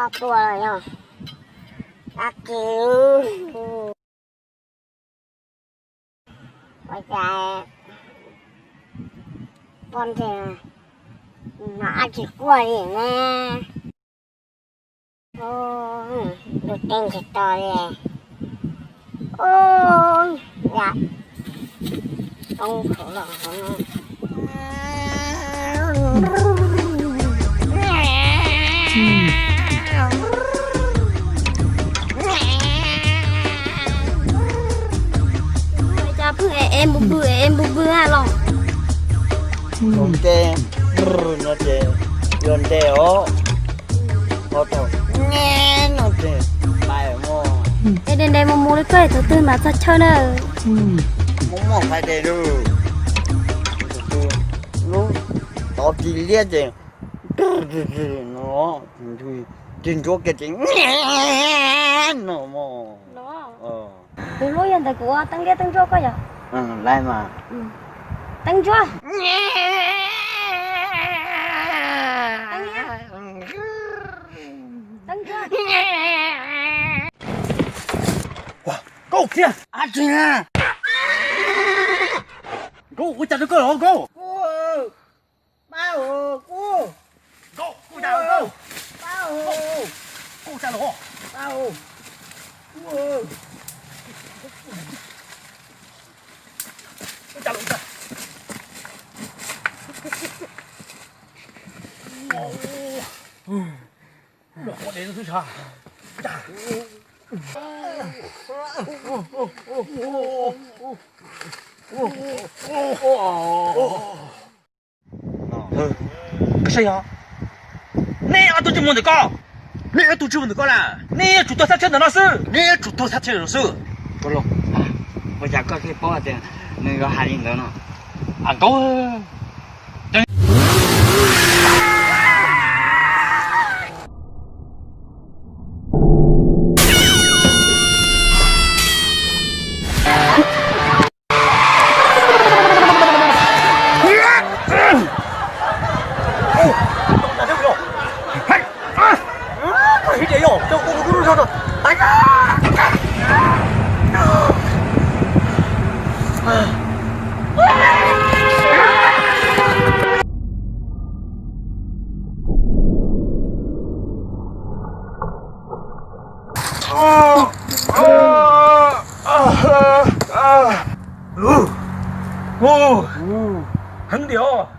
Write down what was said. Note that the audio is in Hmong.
Tua yog dab tsi? Ua cas poj ntxoog no dab tsi quaj li ne? Ntuj, teeb tsis to li. Yam poob khaum los hauv no. Cas pheej ev ev npws pwg ev ev npws pwg los? Tus ntse no ces yog ntse os. Ho thaum no ces pais mog. Es de de mus mus li koj tus twg mas txog chaw na. Muaj muaj fais de lawm. Lub tod tig liab ces no, tig ntsuab kiag ces no mog. Tus hlub yog ntawm kuv ua teeb liab teeb ntsuab koj yog? Lawm mas. Teeb ntsuab. Teeb liab. Teeb ntsuab. Nkauj thiab dab tsi na? Nkauj, ua cas rau koj los Nkauj? Nkauj, ua cas los Nkauj? Nkauj, ua cas los? Ua cas los? Los quaj deb xwb sav. Saib yog, neb ob tug tsis mus ntawm ko, neb ob tug tsis mus ntawm ko na, neb yuav tsum tuag sab tsheb ntawm no xwb, neb yuav tsum tuag sab tsheb ntawm no xwb. Ua cas koj thiaj paub tias nws yuav hais li ntawd no? Nkauj, Heev tiag.